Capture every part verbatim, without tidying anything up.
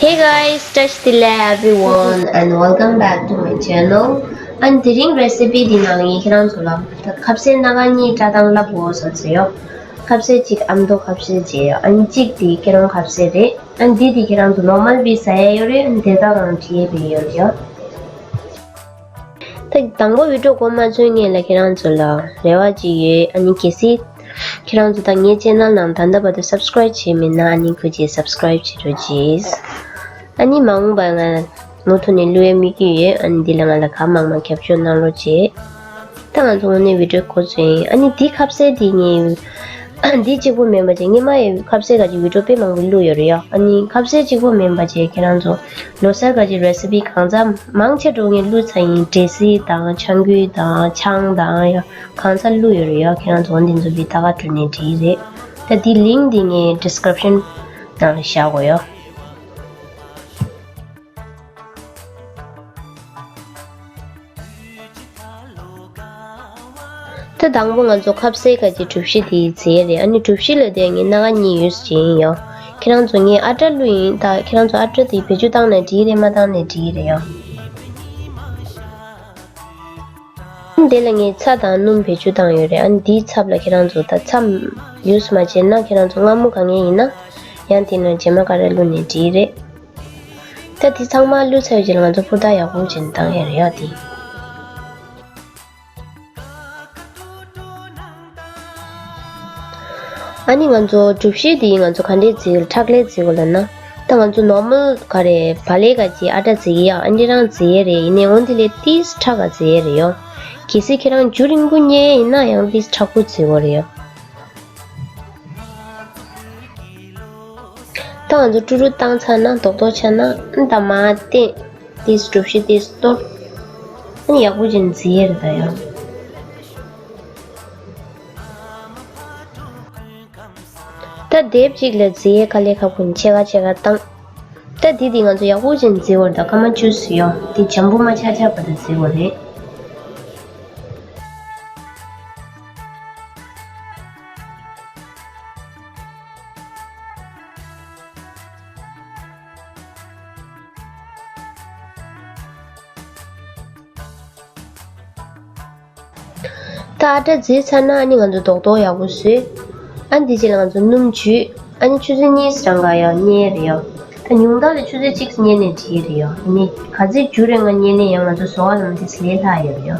Hey guys, Tashi Delek everyone and welcome back to my channel. ཨ་ནི་དེ་རིང་རེ་སི་པི་འདི་ནང་ངས་ཁྱེད་རང་ཚོ་ལ་ད་ཁ་ཟས་སྣ་ཁ་གཉིས་བཀྲ་མདངས་ལབ་འོ་ཟེར་ཚེ་ཡོད། ཁ་ཟས་གཅིག་ཨ་མདོ་ཁ་ཟས་བྱས་ཡོད། ཨ་ནི་གཅིག་དེ་ཀེ་རོང་ཁ་ཟས་རེད། ཨ་ནི་འདི་དེ་ཁྱེད་རང་ཚོ་ནོར་མལ་བི་ཟ་ཡ་ཡོད་རེད། ཨ་ནི་དེ་དག་རང་བྲིས་ཡས་བི་ཡོད་རེད་ཡོད། ད་དང་པོ་བི་ཌིའོ་འགོ་མ་ཚུགས་སྔོན་ལ་ཁྱེད་རང་ཚོ་ལ་རེ་བ་ཅིག་ཡོད། ཨ་ནི་གལ་སྲིད་ཁྱེད་རང་ཚོ་ད་ངའི་ཆེ་ནལ་ནང་ད་ལྟ་བར་དུ་སབ་སི་ཀ་རའིབ་བྱས་མེད་ན་ཨ་ནི་ཁུ་ཅིག་སབ་སི་ཀ་རའིབ་བྱེད་རོགས་གྱིས། ཨ་ནི་མ་འོངས་པར་ང་མུ་མཐུད་ནས་བླུག་ཡའི་དམིགས་ཡུལ་ཡོད། ཨ་ནི་འདི་ལ་ང་ལ་གང་མང་མང་རྒྱབ་སྐྱོར་གནང་རོགས་གྱིས། ད་ང་ཚོ་དངོས་གནས་བི་ཌིའོ་འགོ་ཚུགས་ཡིན། ཨ་ནི་འདི་ཁ་ཟས་འདི་ངས་འདི་གཅིག་པོ་མིན་པ་བྱས་སྔོན་མ་ཡི་ཁ་ཟས་ག་ཅིག་བི་ཌིའོ་དཔེ་མང་པོ་བླུགས་ཡོད་རེད་ཡ། ཨ་ནི་ཁ་ཟས་གཅིག་པོ་མིན་པ་བྱས་ཁྱེད་རང་ཚོ་ལོ་གསར་ག་ཅིག་རེ་སི་པི་གང་ཚ་མང་ཆེ་འགྲོ་ངས་བླུགས་ཚར་ཡིན། འབྲས་སིལ་དང་ཆང་ཁུ་དང་ཆང་དང་ཡ་གང་ཚ་བླུགས་ཡོད་རེད་ཡ། ཁྱེད་རང་ཚོ་འདི་ཚོ་བི་ད་ག་བྲོས་ནས་བྲིས་རེད། ད་འདི་ལིང་འདི་ངས་ཌི་སི་ཀི་རིབ་ཤན་ནང་ལ་བཞག་གོ་ཡ། ད་དང་པོ་ང་ཚོ་ཁ་ཟས་ག་ཅིག་གྲུ་བཞི་དེ་བྱས་རེད། ཨ་ནི་གྲུ་བཞི་ལ་དེ་ངས་སྣ་ཁ་གཉིས་ཡོད་ཟེར་ཡིན་ཡོ། ཁྱེད་རང་ཚོ་ངས་ཨ་ཊ་བླུགས་ཡིན། ད་ཁྱེད་རང་ཚོ་ཨ་ཊ་དེ་བེད་སྤྱོད་བཏང་ནས་འགྲིག་རེད་མ་བཏང་ནས་འགྲིག་རེད་ཡོ། དེ་ལ་ངས་ཚྭ་དང་སྣུམ་བེད་སྤྱོད་བཏང་ཡོད་རེད། ཨ་ནི་འདིའི་ཚབ་ལ་ཁྱེད་རང་ཚོ་ད་ཚྭ་ཡོད་མ་བྱས་ན་ཁྱེད་རང་ཚོ་མངར་མོ་ག་ངེས་ཡིན་ན་ཡང་དེ་ནང་བྱེ་མ་ཀ་ར་བླུགས་ནས་འགྲིག་རེད། ད་དེ་ཚང་མ་བླུགས་ཚར་རྗེས་ལ་ང་ཚོ་ཕུར་ཐག་ཡག་པོ་བྱས་ནས་བཏང་ཡ་རེད་ཡ་དེ། ཨ་ནི་ང་ཚོ་གྲུ་བཞི་དེ་ང་ཚོ་ག་འདྲས་བརྫིས་ཁྲག་ལས་བརྫིས་གོ་ལབ་ན། ད་ང་ཚོ་ནོར་མལ་ག་རེ་བག་ལེབ་ག་ཅིག་ཨ་ཊ་བརྫིས་ཡ་ཨ་འདྲས་རང་བརྫིས་ཡ་རེད། ཡིན་ནའི་འོ་འདི་ལས་ཏིས་ཁྲག་ག་བརྫིས་ཡ་རེད་ཡོ། གལ་སྲིད་ཁྱེད་རང་རྒྱུན་རིང་པོ་བསྙལ་ཡིན་ན་ཡང་ཏིས་ཁྲག་པོ་བརྫིས་གོ་རེད་ཡོ། ད་ང་ཚོ་ཀྲུ་རུ་བཏང་ཚར་ན་རྡོག་རྡོག་ཆགས་ན་ཨ་ད་མ་བསྟན། ཏིས་གྲུ་བཞི་ཏིས་གཏོར། ཨ་ནི་ཡག་པོ་ཅིག་བརྫིས་ཡ་རེད་ད་ཡང་། ད་དེབ་གཅིག་ལ་བརྫིས་ཡ་དཀའ་ལས་ཁག་པོ་ཡིན། ཕྱེད་ཀ་ཕྱེད་ཀ་བཏང་། ད་འདི་འདི་ང་ཚོ་ཡག་པོ་ཅིག་བརྫིས་པ་རེད་ད། སྐར་མ་བཅུ་ཙམ་ཡོད། འདི་འཇམ་པོ་མ་ཆགས་ཆགས་བར་དུ་བརྫིས་པ་རེད། ད་ཨ་ཊ་བརྫིས་ཚར་ན་ཨ་ནི་ང་ཚོ་རྡོག་རྡོག་ཡག་པོ་བཟོས། ཨ་འདི་རྗེས་ལ་ང་ཚོ་སྣུམ་བྱུགས། ཨ་ནི་ཆུ་ཚོད་གཉིས་རང་ག་ཡང་བསྙལ་རེད་ཡོ། ད་ཉུང་མཐའ་ལ་ཆུ་ཚོད་གཅིག་བསྙལ་ནས་བྲིས་རེད་ཡོ། ཨ་ནི་ག་ཚོད་འགྱུར་རེད་ང་བསྙལ་ནས་ཡང་ང་ཚོ་བཟོ་བ་ལམ་དེ་ལས་སླ་ཡོད་རེད་ཡོ།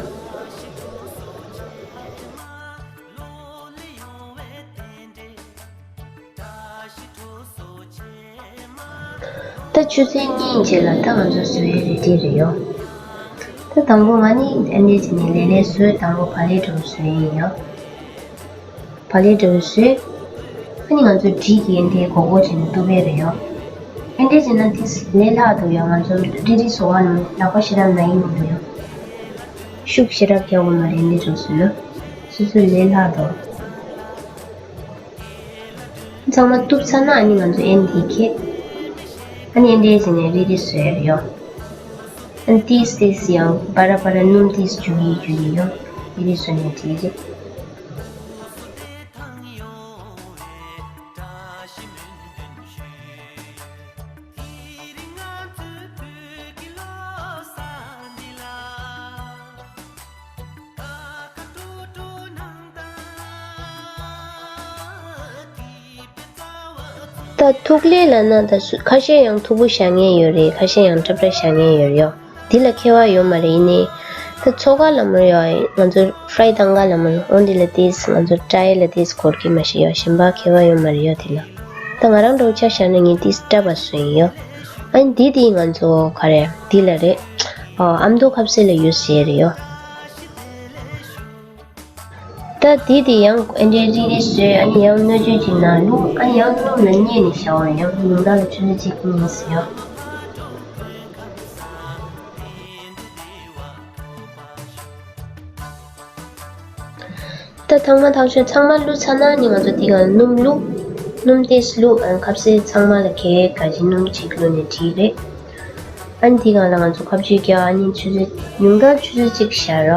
ད་ཆུ་ཚོད་གཉིས་རྗེས་ལ་ད་ང་ཚོ་བཟོ་ཡས་རེ་ཌི་རེད་ཡོ། ད་དང་པོ་ང་ནི་ཨ་འདྲས་བྱས་ནས་ལས་ལས་བཟོས། དང་པོ་བག་ལེབ་འདྲ་བོ་བཟོས་ཡིན་ཡོ། བག་ལེབ་འདྲ་བོ་བཟོས། ཨ་ནི་ང་ཚོ་འབྲས་ཀྱི་ཨ་འདྲས་སྒོར་སྒོར་བྱས་ནས་གཏུབ་ཡས་རེད་ཡོ། ཨ་འདྲས་བྱས་ན་དེ་ལས་སླ་འདུག་ཡོ། ང་ཚོ་རི་རི་བཟོ་བ་ནི་ལག་པ་ཞེ་དྲག་ན་ཡིན་མི་འདུག་ཡོ། ཤུགས་ཞེ་དྲག་རྒྱག་དགོས་མ་རེད། ཨ་འདྲས་འདྲ་བོ་བཟོས་ན་སོ་སོའི་ལས་སླ་འདུག་ཚང་མ་གཏུབ་ཚར་ན་ཨ་ནི་ང་ཚོ་ཨེ་འདི་ཁེ། ཨ་ནི་ཨེ་འདྲས་བྱས་ནས་རི་རི་བཟོས་ཡོ། ཨ་ནི་ཏིས་ཏིས་ཡང་པ་ར་པ་ར་སྣུམ་ཏིས་འཇུ་ཡི་འཇུ་ཡི་ཡོ། རི་རི་བཟོས་ནས་བྲིས་རེད། ད་ཐུག་ལེ་ལབ་ན་ད་སུ་ཁ་ཤས་ཡང་མཐུག་པོ་བཞག་མཁན་ཡོད་རེད། ཁ་ཤས་ཡང་འཁྲབ་འཁྲབ་བཞག་མཁན་ཡོད་རེད་ཡོ། འདི་ལ་ཁྱད་པར་ཡོད་མ་རེད། ཡིན་ནའི་ད་ཚོ་ཁ་ལ་མོ་ཡོ་ང་ཚོ་ཧྥ་རའི་བཏང་ག་ལ་མོ་འོ་འདི་ལ་ཏིས་ང་ཚོ་ཀྲའི་ལ་ཏིས་གོར་གི་མ་ཤི་ཡོ། གཞན་པ་ཁྱད་པར་ཡོད་མ་རེད་ཡོ། འདི་ལ་ད་ང་རང་འདྲ་བོ་ཆ་བཞག་ན་ངས་ཏིས་སྐྲ་བ་བཟོས་ཡིན་ཡོ། ཨ་ནི་འདི་དེ་ང་ཚོ་ག་རེ་འདི་ལ་རེད། ཨ་མདོ་ཁ་ཟས་ལ་ཡོད་ཟེར་རེད་ཡོ། ད་དེ་དེ་ཡང་ཨེ་འདྲའི་རིལ་རིལ་བཟོས། ཨ་ནི་ཡང་སྣོད་བཅུད་ཅིག་ནང་བླུགས། ཨ་ནི་ཡང་སྣུམ་ལ་མཉེས་ནས་བཞག་པ་ཡང་ཉུང་མཐའ་ལ་ཆུ་ཚོད་གཅིག་གཉིས་ཟེར་ཡང་། ད་ཐང་མ་ཐག་ཆོད་ཚང་མ་བླུགས་ཚར་ན་ནི་ང་ཚོ་དེ་ག་སྣུམ་བླུགས། སྣུམ་ཏོག་ཙམ་བླུགས། ཨ་ཁ་ཟས་ཚང་མ་ལ་གས་ག་ཅི་སྣུམ་གཅིག་བླུགས་ནས་བྲིས་རེད། ཨ་ནི་དེ་ག་ལ་ང་ཚོ་ཁ་ཆུ་རྒྱག་ཨ་ནི་ཆུ་ཚོད་ཉུང་མཐའ་ཆུ་ཚོད་གཅིག་བཞག་ར།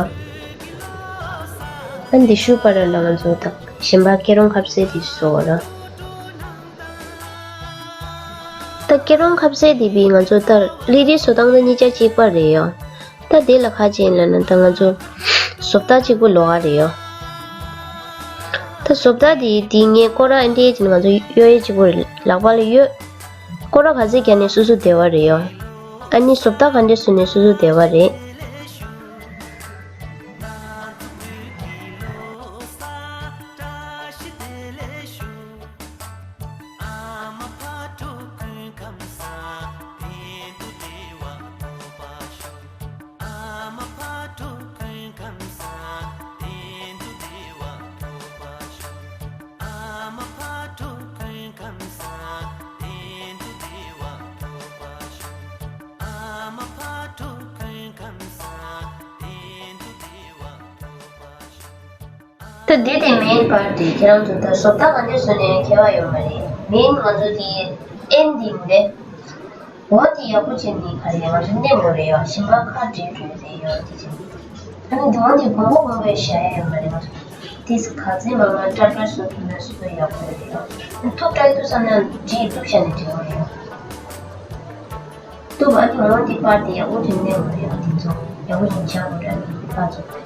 ཨ་ནི་དེ་ཤུ་པ་ར་ལ་ང་ཚོ་ད་གཞན་པ་ཀེ་རོང་ཁ་ཟས་དེ་བཟོ་ར། ད་སྐྱེ་རོང་ཁ་ཟས་དེ་བི་ང་ཚོ་ད་ལི་རི་བཟོ་སྟངས་ད་གཉིས་ཆ་གཅིག་པ་རེད་ཡོ། ད་དེ་ལ་ཁ་ཅན་ལ་ན་ད་ང་ཚོ་བཟོ་ལྟ་གཅིག་པོ་ལོག་ག་རེད་ཡོ། ད་བཟོ་ལྟ་དེ་དེ་ངས་སྐོར་ར་ཨ་འདྲེ་ཅན་ང་ཚོ་གཡོ་ཡེ་གཅིག་པོ་རེད། ལག་པ་ལ་གཡོ། སྐོར་ར་ག་ཚོད་བརྒྱབ་ནས་སོ་སོ་བདེ་བ་རེད་ཡོ། ཨ་ནི་བཟོ་ལྟ་ག་འདྲས་བཟོས་ནས་སོ་སོ་བདེ་བ་རེད། ད་འདི་དེ་མེན་པར་དེ་ཁྱེད་རང་ཚོ་ད་བཟོ་ལྟ་ག་འདྲས་བཟོས་ནས་ཁྱད་པར་ཡོད་མ་རེད། མེན་ང་ཚོ་དེ་ཨེན་འདི་མི་རེད། འོ་དེ་ཡག་པོ་བྱས་ནས་ག་རེ་ང་ཚོ་ནེམ་ཡོད་རེད་ཡོ། ཞིམ་པ་ཁ་བྲལ་འགྲོ་རེད་ཡོ། དེ་བྱས་ནས་ཨ་ནི་འདི་འོ་དེ་གོང་པོ་གོང་པོའི་བཞག་ཡ་ཡོད་མ་རེད། ང་ཚོ་དེ་ག་ཚོད་མང་མང་སྐྲ་སྐྲ་བཟོ་ཐུབ་ན་སོ་སོ་ཡག་པོ་རེད་ཡོ། ཐུག་སྐྲ་ཐུག་བསམ་ན་བྲིས་གཏུབ་བྱས་ནས་བྲིས་པ་རེད་ཡོ། གཏུབ་ཨ་ནི་འོ་དེ་པར་དེ་ཡག་པོ་བྱས་ནས་ནེམ་ཡོད་རེད་ཡོ། དེ་ཚོ་ཡག་པོ་བྱས་ནས་བྱ་དགོས་རེད། ཨ་ནི་པར་ཚོ།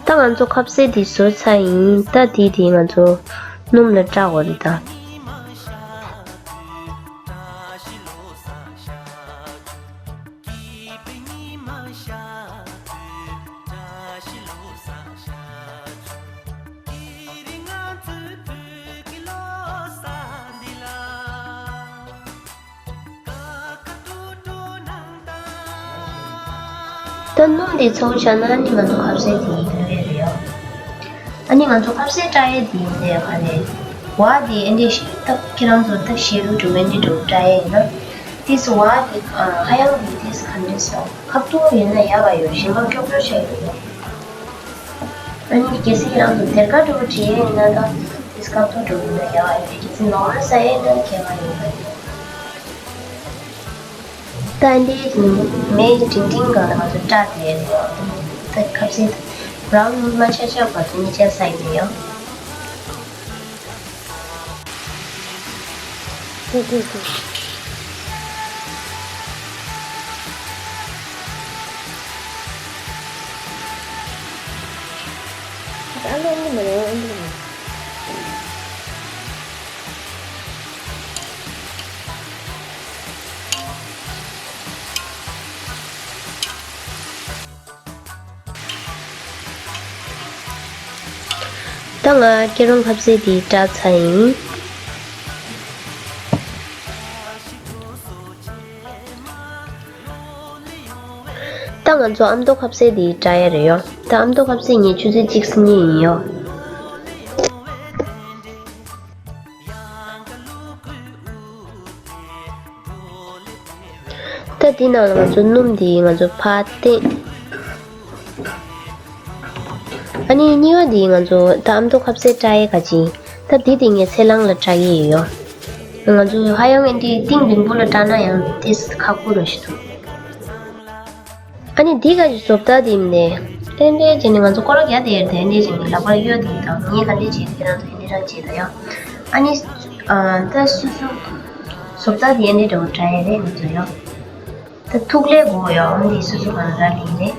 ད་ང་ཚོ་ཁ་ཟས་འདི་བཟོས་ཚར་ཡིན། ད་འདི་དེ་ང་ཚོ་སྣུམ་ལ་བཀྲ་དགོས་རེད་ད། ད་སྣུམ་དེ་ཚོ་བཞག་ན་ཨ་ནི་ང་ཚོ་ཁ་ཟས་དེ་ཡིན་རེད་ཡོ། ཨ་ནི་ང་ཚོ་ཁ་ཟས་བཀྲ་ཡས་དེ་ཡིན་རེད། ཨ་ནི་བ་དེ་ཨེ་འདྲས་ཤིག་ད་ཁྱེད་རང་ཚོ་ད་ཤེས་རུ་འགྲོ་མེད་འདི་འགྲོ་བཀྲ་ཡས་ཡིན་ན། དེ་སུ་བ་དེ་ཧ་ཡང་གི་དེ་སུ་ག་འདྲས་སོ་ཁ་ཐུག་ཡིན་ན་ཡག་པ་ཡོད། ཞིམ་པ་ཀྱོག་ཀྱོག་བྱས་ཡོད་ཡོ། ཨ་ནི་གལ་སྲིད་ཁྱེད་རང་ཚོ་སྡེར་ཁ་འགྲོ་བྲིས་ཡས་ཡིན་ན་ད་དེ་སུ་ཁ་ཐུག་འགྲོ་ཡིན་ན་ཡག་པ་ཡོད། གལ་སྲིད་ནོར་མ་ཟ་ཡས་ཡིན་ན་ཁྱད་པར་ཡོད་པ་ཡོད། ད་འདི་མེ་འབྲིང་འབྲིང་སྒང་ལ་ང་ཚོ་སྐྲ་དེ་རེད་ཡོ། ད་ཁ་ཟས་བ་རའུན་མ་ཆགས་ཆགས་བར་དུ་གཉིས་ཆ་ས་ཡིན་ཡོ། ད་ང་ཀེ་རོང་ཁ་ཟས་དེ་བཀྲ་ཚར་ཡིན། ད་ང་ཚོ་ཨ་མདོ་ཁ་ཟས་དེ་བཀྲ་ཡ་རེད་ཡོ། ད་ཨ་མདོ་ཁ་ཟས་ངས་ཆུ་ཚོད་གཅིག་སྲིད་ཉེ་ཡིན་ཡོ། ད་འདི་ནང་ལ་ང་ཚོ་སྣུམ་འདི་ང་ཚོ་ཕར་བསྟན། ཨ་ནི་གཉིས་པ་འདི་ང་ཚོ་ད་ཨ་མདོ་ཁ་ཟས་བཀྲ་ཡས་ག་ཅིག་ད་འདི་འདི་ངས་ཚལ་སླང་ལ་བཀྲ་གི་ཡོད། ང་ཚོ་ཧ་ཡང་ཨེ་འདི་གཏིང་རིང་པོ་ལ་བཀྲ་ན་ཡང་ཏིས་ཁག་པོ་ར་ཞིག་འདུག་ཨ་ནི་འདི་ག་ཅིག་བཟོ་ལྟ་འདི་མིན་ནས་ཨེ་འདྲས་བྱས་ནས་ང་ཚོ་སྐོར་ར་རྒྱག་བསྡད་ཡོད་དེ། ཨེ་འདྲས་བྱས་ནས་ལག་པར་གཡོ་བསྡད་དང་། ངས་ག་འདྲས་བྱས་ཁྱེད་རང་ཚོ་ཨེ་འདྲས་རང་བྱེད་ད་ཡ། ཨ་ནི་ཨ་ད་སུ་སུ་བཟོ་ལྟ་འདི་ཨེ་འདྲས་འདྲ་བོ་འདྲ་ཡ་རེད་ང་ཚོ་ཡ། ད་ཐུག་ལེ་གོ་ཡ། ཨ་ནི་སུ་སུ་ག་ལ་ར་ལིང་རེད།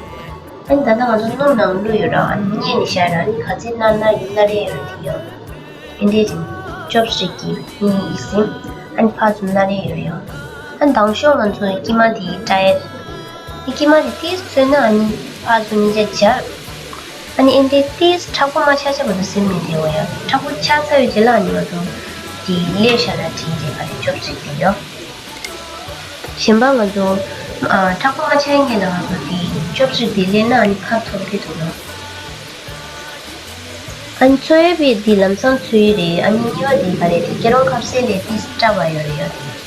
ཨ་ནི་ད་ལྟ་ང་ཚོ་སྣུམ་ནང་བླུགས་ཡོད་ར། ཨ་ནི་མཉེ་ནས་བཞག་ར། ཨ་ནི་ག་ཚད་ནར་ནར་ཡིན་ན་རེད་ཡོད་དེ་ཡ། ཨེ་འདྲས་ཅིག་ཅོབ་སི་ཊིག་གིས་མཉེ་ཡིན་ཟིན། ཨ་ནི་ཕར་ཚུར་སྣ་རེ་ཡོད་ཡོད། ཨ་ནི་དང་ཤོག་ང་ཚོ་དཀྱིལ་མ་དེ་བཀྲ་ཡས། ཨ་དཀྱིལ་མ་དེ་ཏིས་ཚོས་ན་ཨ་ནི་ཕར་ཚུར་གཉིས་ཆ་སྦྱར། ཨ་ནི་ཨེ་འདྲའི་ཏིས་མཁྲེགས་པོ་མ་ཆགས་ཆགས་བར་དུ་སིམ་ནས་བསྡད་དགོས་ཡ། མཁྲེགས་པོ་ཆགས་ཚར་བའི་རྗེས་ལ་ཨ་ནི་ང་ཚོ་དེ་ལས་བཞག་ན་དྲིལ་དེ་ག་རེ་ཅོབ་སི་ཊིག་དེ་ཡོད། གཞན་པ་ང་ཚོ་ཨ་མཁྲེགས་པོ་མ་ཆགས་མཁན་ལ་ང་ཚོ་དེ་ཅོབ་སི་ཊིག་དེ་ལེན་ན་ཨ་ནི་ཁ་ཚོར་གི་འདུག་ལ། ཨ་ནི་ཚོ་ཡས་པའི་དེ་ལམ་སང་ཚོ་ཡི་རེད། ཨ་ནི་གཉིས་པ་དེ་ག་རེ་དེ་ཁྱེད་རང་ཁ་ཟས་ལས་ཏིས་སྐྲ་བ་ཡོད་རེད་ཡ།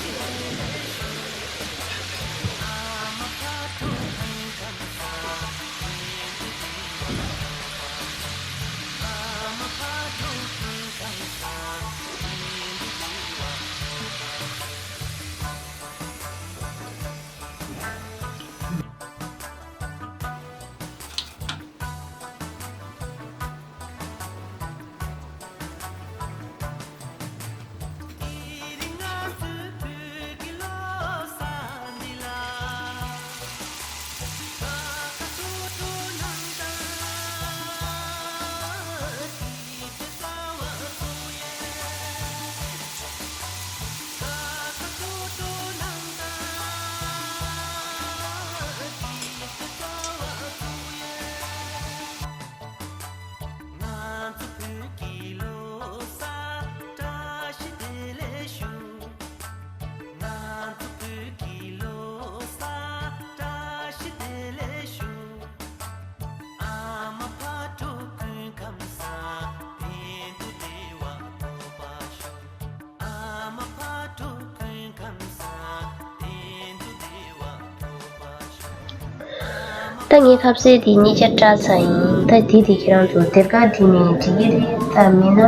ད་ངའི་ཁ་ཟས་དེ་གཉིས་ཆ་སྐྲ་ཚར་ཡིན། ད་དེ་དེ་ཁྱེད་རང་ཚོ་དེབ་ཀ་དེ་ནས་འབྲི་གི་རེད། ད་མིན་ན་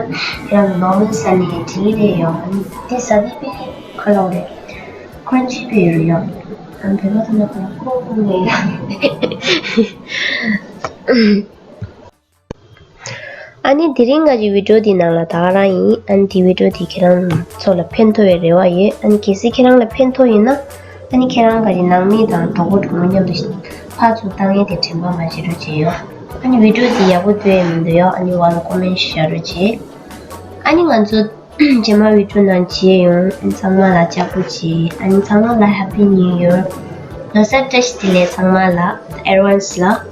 ཁྱེད་རང་ཚོ་ནོར་མལ་ས་ནས་འབྲི་གི་རེད་ཡོང་། དེ་ཟ་དེ་དཔེ་ཁ་ལོག་རེད། ཁོ་རང་ཅི་དཔེ་ཡོད་རེད་ཡོང་། ཨ་བོད་པ་ཚོ་ནང་ཁོ་རང་ཁོ་ཁོ་ངའི་ཡང་། ཨ་ནི་དེ་རིང་ང་གི་བི་ཌིའོ་འདི་ནང་ལ་ད་ག་རང་ཡིན། ཨ་ནི་དེ་བི་ཌིའོ་འདི་ཁྱེད་རང་ཚོ་ལ་ཕན་ཐོགས་པའི་རེ་བ་ཡོད། ཨ་ནི་གལ་སྲིད་ཁྱེད་རང་ལ་ཕན་ཐོགས་ཡོད་ན། ཨ་ནི་ཁྱེད་རང་ག་རེ་ནང་མི་དང་གྲོགས་པོ་གྲོགས་མོ་མཉམ་དུ་ཕར་ཚུར་བཏང་ཡས་དེ་དྲན་པ་མ་བརྗེད་རོགས་བྱེད་ཡོད། ཨ་ནི་བི་ཌིའོ་འདི་ཡག་པོ་བཏོན་ཡས་མི་འདུག་ཡོད། ཨ་ནི་འོག་ལ་ཀོ་མེན་ཊི་བཞག་རོགས་བྱེད། ཨ་ནི་ང་ཚོ་རྗེས་མ་བི་ཌིའོ་ནང་མཇལ་ཡོང་། ཨ་ནི་ཚང་མ་ལ་ལྕགས་པོ་བྱེད། ཨ་ནི་ཚང་མ་ལ་ཧེ་པི་ནིའུ་ཡར། ལོ་གསར་བཀྲ་ཤིས་བདེ་ལེགས་ཚང་མ་ལ་ཨེཌ་ཝན་སི་ལ།